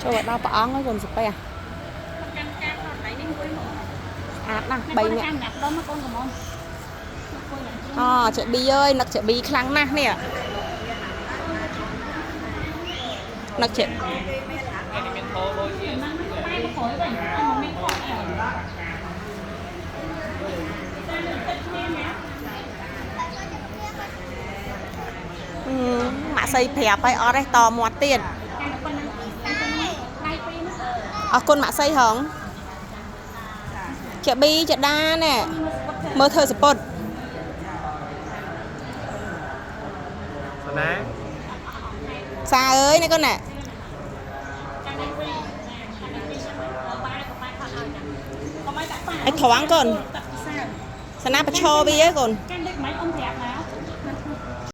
ចូលឲ្យដល់ព្រះអង្គហើយកូនសាពះ កាន់ការថតដៃនេះមួយមក ស្អាតណាស់3នាក់ កាន់អ្នកដុំកូនកំមុំ អូចេប៊ីអើយនឹកចេប៊ីខ្លាំងណាស់នេះនឹកចេ បែមកក្រោយវិញអត់មកមានខកអីទឹកគ្នាណា អឺម៉ាក់សីប្រាប់ឲ្យអត់ទេតមាត់ទៀត កាន់ប៉ុណ្ណឹងដៃពីរនោះ អរគុណម៉ាក់សីហងចេប៊ីចេដាណែមើលធ្វើសពុត សណា សាអើយនេះកូនណែ កាន់ដៃពីរកាន់ដៃពីរចាំបាក៏បាខត់ឲ្យចាំកុំឲ្យដាក់ប៉ា ឲ្យត្រង់កូន ទឹកពិសា សណាប្រឈរវាហើយកូន កាន់ដូចមិនអ៊ំប្រាប់ណា